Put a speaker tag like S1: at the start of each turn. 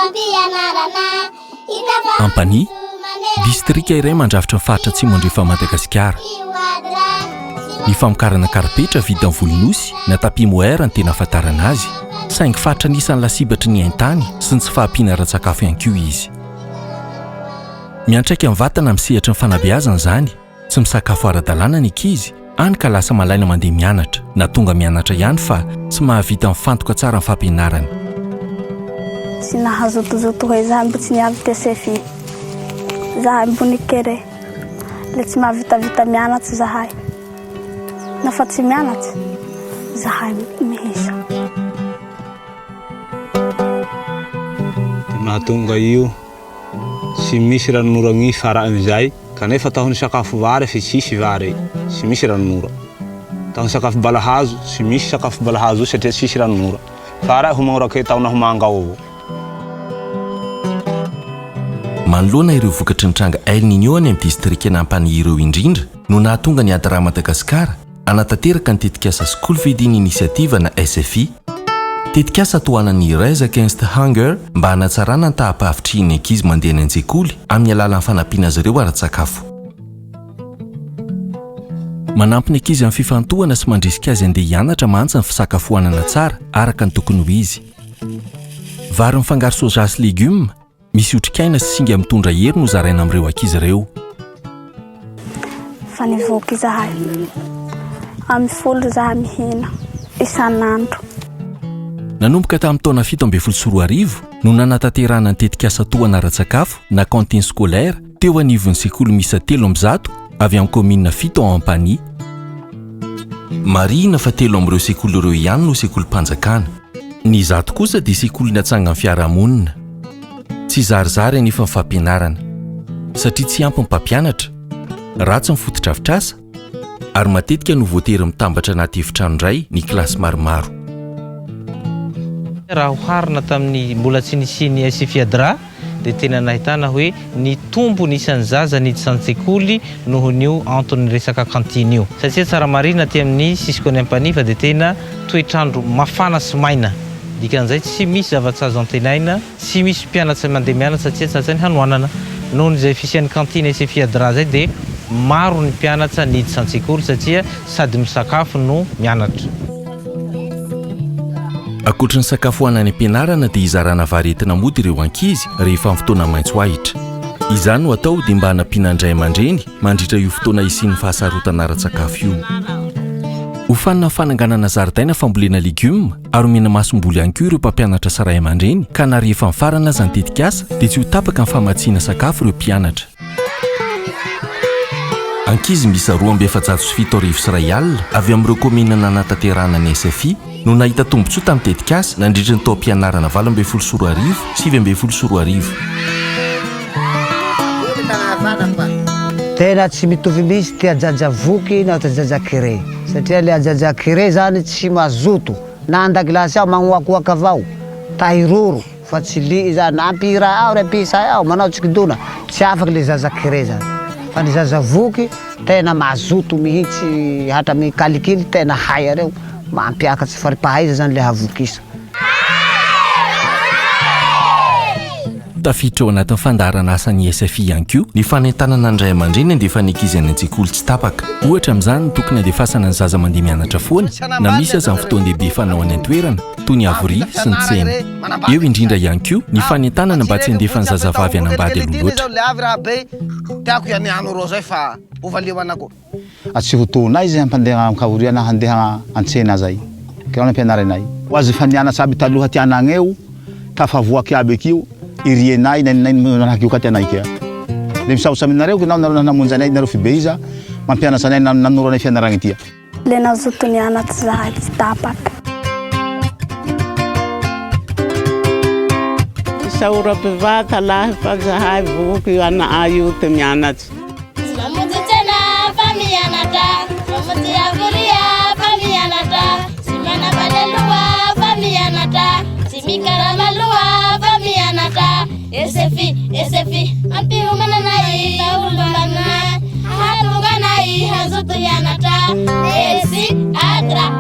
S1: fampianarana.
S2: Ampanihy, distrika iray mandrafitra ny faritra Atsimo Andrefan'i Madagasikara. Ny famokarana karipetra vita amin'ny volon'osy na tapis mohair no tena ahafantarana azy, saingy faritra anisan'ny lasibatry ny haintany sy ny tsy fahampiana ara-tsakafo ihany koa izy. Miantraika mivantana amin'ny sehatry ny fanabeazana izany. Tsy misakafo ara-dalàna ny ankizy, hany ka lasa malaina mandeha mianatra, na tonga mianatra ihany fa tsy mahavita mifantoka tsara amin'ny fampianarana.
S3: Tsy nahazotozoto hoe zahay mbo tsy niavy te SFI. Zahay mbo nikere, le tsy mahavitavita mianatsy zahay. Nafa tsy mianatsy, zahay mihisa.
S4: Dia mahatonga io. Tsy misy ranon'ora gny fara'n'izay kanefa taho ny sakafo vary fe tsisy vary, tsy misy ranon'ora. Taho ny sakafo balahazo, tsy misy sakafo balahazo satria tsisy ranon'ora. Fara'e ho magnorake taho naho manga ao avao.
S2: Manoloana ireo vokatry ny tranga El Niño any amin'ny distrikan'Ampanihy ireo indrindra no nahatonga ny ADRA Madagascar Hanatanteraka ny tetikasa School Feeding Initiative na SFI. Tetikasa tohanan'ny Rise Against Hunger mba hanatsarana ny taham-pahavitrihin'ny ankizy mandeha any an-tsekoly amin'ny alalan'ny fanampiana azy ireo ara-tsakafo. Manampy ny ankizy amin'ny fifantohana sy mandrisika azy handeha hianatra mantsy ny fisakafoanana tsara araka ny tokony ho izy. Vary mifangaro soja sy legioma Misy otrikaina sy singa mitondra hery no zaraina amin'ireo ankizy ireo.
S3: Fa nivoaka izahay. Amin'ny folo izahay mihina isan'andro.
S2: Nanomboka tamin'ny taona 2017 no nanatanterahana ny tetikasa tohana ara-tsakafo na cantine scolaire teo anivon'ny sekoly miisa 103 avy amin'ny kaominina fito ao Ampanihy. Marihina fa telo amin'ireo sekoly ireo ihany no sekolim-panjakana. Ny zato kosa dia sekoly natsangan'ny fiarahamonina. Tsy zarizary anefa ny fampianarana, satria tsy ampy ny mpampianatra, ratsy ny fotodrafitrasa, ary matetika no voatery mitambatra anaty efitrano iray ny kilasy maromaro.
S5: Raha oharina tamin'ny mbola tsy nisian'ny SFIADRA dia tena nahitana hoe nitombo ny isan'ny zaza niditra an-tsekoly nohon'io anton'ny resaka cantine io. Satria tsara marihina aty amin'ny Cisco-n'i Ampanihy fa dia tena toetr'andro mafana sy maina. Dikan'izay tsy misy zava-tsy azo antenaina, tsy misy mpianatra mandeha mianatra satria tratran'ny hanoanana. Noho izay fisian'ny cantine SFI ADRA izay dia maro ny mpianatra niditra an-tsekoly satria sady misakafo no mianatra.
S2: Ankoatry ny sakafo hohanina any am-pianarana dia hizarana vary entina mody ireo ankizy rehefa amin'ny fotoana maitso ahitra. Izany no atao dia mba hanampiana ny ray aman-dreny mandritra io fotoana hisian'ny fahasarotana ara-tsakafo io. Hofanina amin'ny fananganana zaridaina fambolena legioma ary omena masomboly ihany koa ireo mpampianatra sy ray aman-dreny ka na rehefa mifarana aza ny tetikasa dia tsy ho tapaka ny famatsiana sakafo ireo mpianatra. Ankizy miisa 1072 avy amin'ireo kaominina nanatanterahana ny SFI no nahita tombontsoa tamin'ny tetikasa nandritra ny taom-pianarana 2018, 2019.
S6: Tena tsy mitovy mihitsy ty ajaja voky na ty ajaja kere satria le ajaja kere zany tsy mazoto na andakilasy ao magnoakoaka avao ta hiroro fa tsy li zany na ampihira ao re ampihisay ao manao tsikidona tsy afaky le zaza kere zany fa ny zaza voky tena mazoto mihitsy hatramy kalikily tena hay areo mampiakatsy faripahaiza zany le havokisa.
S2: Tafiditra ao anatin'ny fandaharan'asan'ny SFI ihany koa ny fanentanana ny ray aman-dreny handefa ny ankizy any an-tsekoly tsy tapaka. Ohatra amin'izany ny tokony handefasana ny zaza mandeha mianatra foana na misy aza ny fotoan-dehibe fanao any an-toerana toy ny havoria sy ny tsena. Eo indrindra ihany koa ny fanentanana mba tsy handefa ny zazavavy hanambady aloha loatra.
S4: A tsy ho tonay zay hampandeha ankavoria na handeha antsena zay ke ao nampianarinay. Ho azy fa nianatsa aby taloha ty anagneo tafavoaky aby ekio irienay nainonay manahaky io ka ty anay kea. Le misaotsa aminareo ke nao nareo namonjy anay nareo fibeiza mampianatsa anay nanoro anay fianaragny tia.
S3: Le nazoto nianatsa zahay tsy tapaka.
S7: Isaora mpivata lahy fa zahay voky io ana'ay io te mianatsa.
S1: Tsy mamonjy tsena fa mianatra, mamonjy havoria fa mianatra, tsy manambady aloha fa mianatra, tsy mikarama aloha fa mianatra. SFI, SFI, mampiomana anay fa olom-banona, hahatonga anay hazoto hianatra. Merci, ADRA.